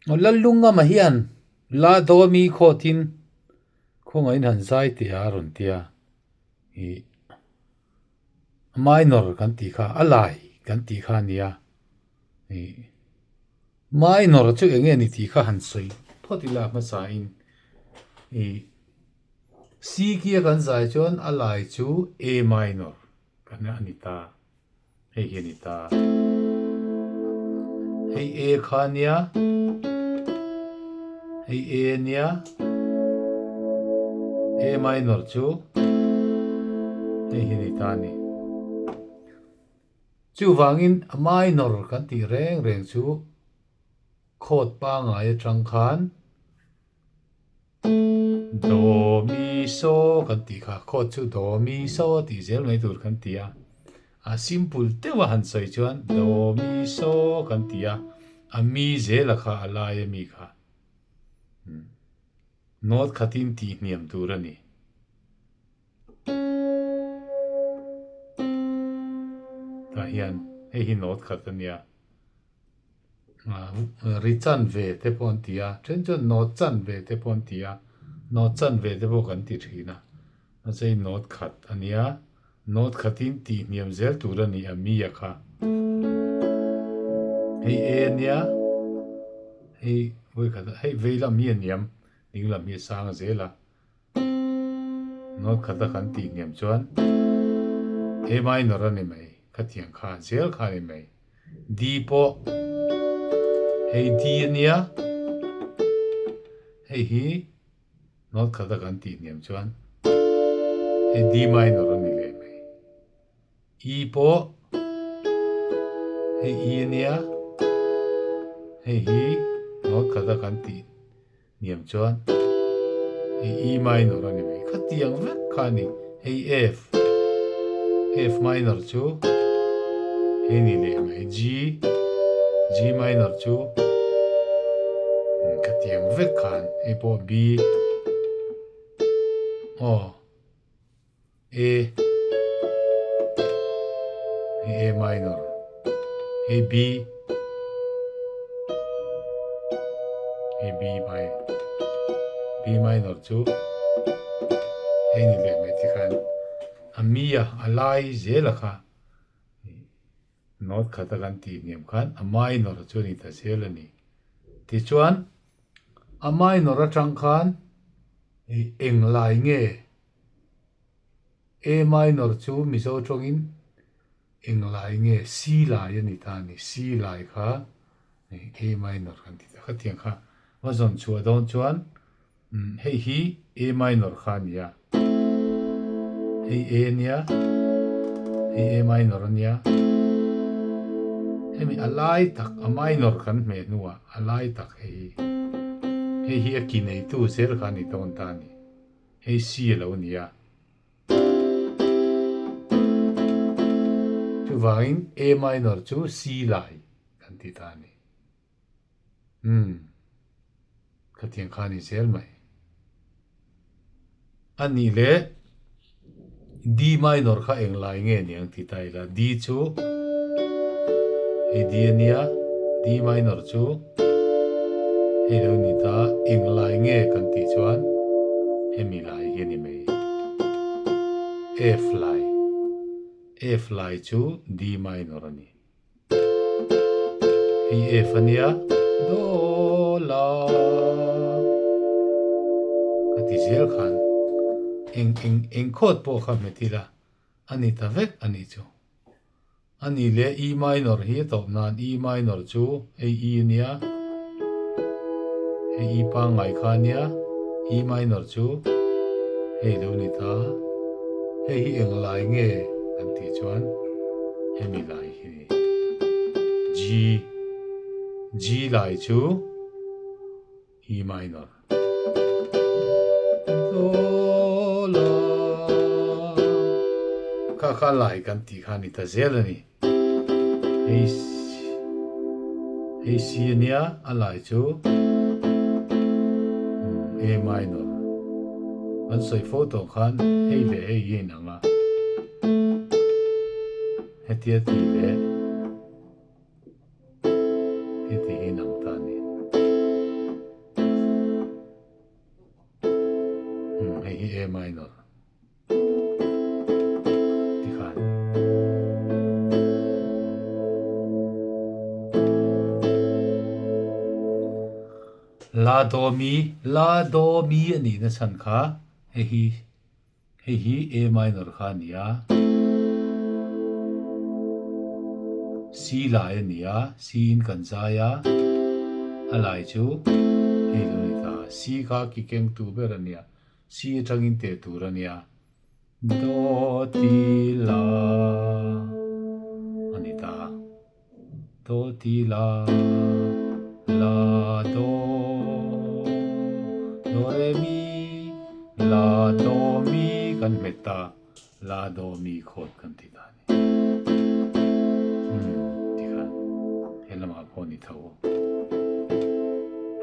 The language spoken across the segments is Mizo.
Lallungama hian la do mi khawtin khawngaihin han zai teh a rawn ti a, ih minor kan tih kha a lai kan tih kha a nia, ih minor chu eng nge ni tih kha han sawi phawt ila hmasa in ih C key a kan zai chuan a lai chu A minor kan a ni ta. Hei hi a ni ta. Hei A kha a nia. Hei A a nia. A minor chu hei hi a ni ta a ni. Chuvangin a minor kan tih reng reng chu chord pangngai atang khan Do mi so kan tih kha chord chu do mi so tih zel mai tur kan ti a, a simple deuh a han sawi chuan do mi so kan ti a, a mi zela kha a lai a mi kha note khatin tih hniam tur a ni. Tah hian hei hi note khat a nia. Ri chan ve te pawh an ti a, then chuan nawt chan ve te pawh an ti a, nawt chan ve te pawh kan ti thin a, mahse hei nawt khat a nia, nawt khatin tih hniam zel tur a ni a mi a kha. Hei e a nia, hei vawikhat hei vei lam hi a hniam, ding lam hi a sang zel a. Note khat a kan tih hniam chuan A minor a ni mai, khatiang kha zel kha a ni mai. D pawh hei D a nia, hei hi note khat a kan tih hniam chuan hei D minor a ni leh mai. E pawh hei E a nia, hei hi note khat a kan tih Hniam chuan hei E minor a ni mai. Khatiang vek kha a ni. Hei F, F minor chu hei ni leh mai. G, G minor chu khatiang vek khan hei pawh B, aw. A hei A minor hei B hei B minor B minor chu hei ni leh mai tikhan a mi a a lai zel a kha note khat a kan tih hniam khan a minor chu a ni ta zel a ni tichuan a minor atang khan eng lai nge A minor chu Mizo tawngin eng lai nge C lai a ni ta a ni. C lai kha A minor kan ti ta. Khatiang kha va zawn chhuah dawn chuan hei hi A minor kha a ni a. Hei A a nia, hei A minor a nia. Hemi a lai tak a minor kan hmeh hnuah a lai tak hei hi. Hei hi a ki neitu zel kha a ni dawn ta a ni. Hei C a lo ni a. Chuvangin A minor chu C lai kan ti ta a ni. Umm. Khatiang kha a ni zel mai. A nih leh D minor kha eng lai nge ni ang ti ta ila. D chu hei D a nia, D minor chu hei lo ni ta, eng lai nge kan tih chuan hemi lai hi a ni mai. F lai, F lai chu D minor a ni. Hei F a nia, do la ka ti zel khan eng eng eng khawt pawh kha hmet ila a ni ta vek a nih chu. A ni leh E minor hi a tawp nan E minor chu hei E a nia, hei E pangngai kha a nia, E minor chu hei lo ni ta, hei hi eng lai nge kan tih chuan hemi lai hi ni. G, G lai chu E minor. Do la kha kha lai kan tih kha a ni ta zel a ni. Hei hei C a nia a lai chu A minor. Kan sawi fo tawh khan hei leh hei hi a inang a. Hetia tih leh. Heti hi nang ta a ni. Hei hi A minor tikhan. La do mi, la do mi a nihna chhan kha hei hi hei hi A minor kha a ni a, C lai a ni a, C in kan zai a, a lai chu hei lo ni ta, C kha ki kengtu ber a nia. Si atangin teh tur a nia. Do ti la a ni ta. Do ti la, la do, do re mi, la do mi kan hmet ta, la do mi khawt kan ti ta a ni. Umm tikhan he lamah pawh ni tho.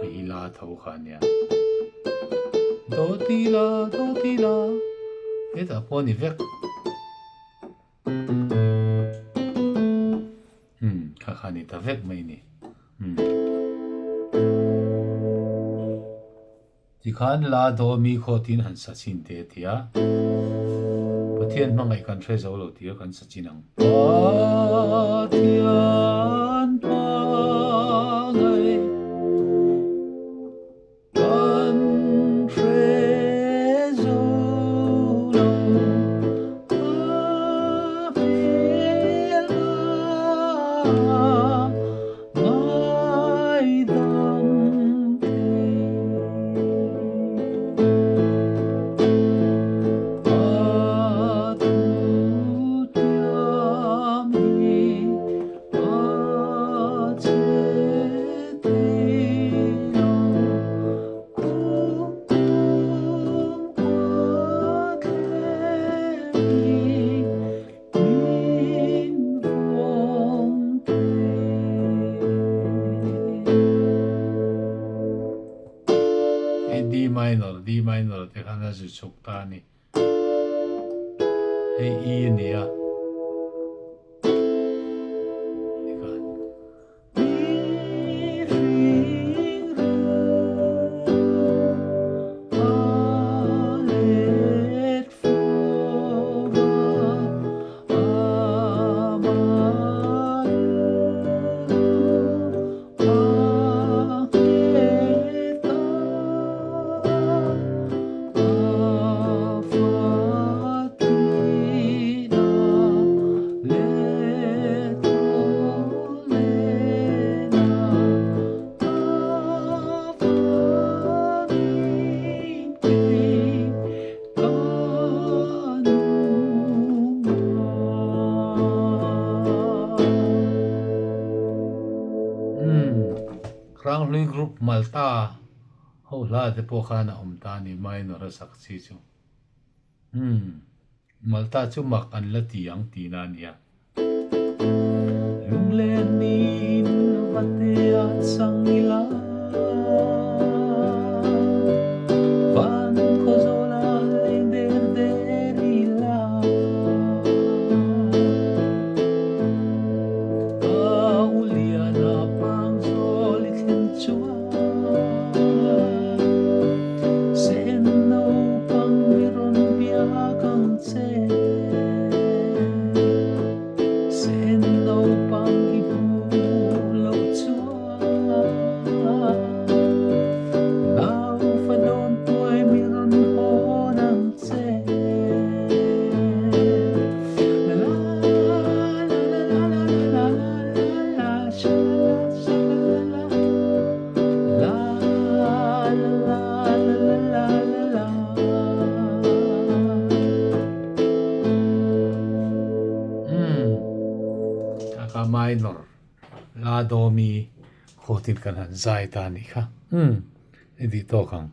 Hei hi la tho kha a nia. Do ti la, do ti la, hetah pawh a ni vek. Umm kha kha a ni ta vek mai a ni. Umm. Tikhan la do mi khaw tin han sa chin te a ti a, Pathian hmangaih kan hre zo lo tih a kan sa chin ang. Pathian hmangaih kan hre zo lo, a hmel a Ngaidam thei a thutiam hi a che thei lo kum khua thleng hi Min vawng thei. Hei D minor, D minor te khan a zu chhuk ta a ni. Hei E a ni a. Tikhan. Hranghlui group Malta ho hla te pawh khan a awm ta a ni minor a sak chi chu. Umm Malta chu mak an la ti ang tihna a nia. Lunglen niin va te a chang ila Van khawzawla leng der der ila Ka u liana pang zawl i thlen chuan Sen naupang mi rawn biak ang che. Sen naupang i hmuh loh chuan Nau fa dawn tuai mi rawn hawn ang che. La la la la la la la la la sha la la sha la la la. La la la la la la la. Umm kaka minor la do mi khawtin kan han zai ta anih kha. Umm i dih tawk ang.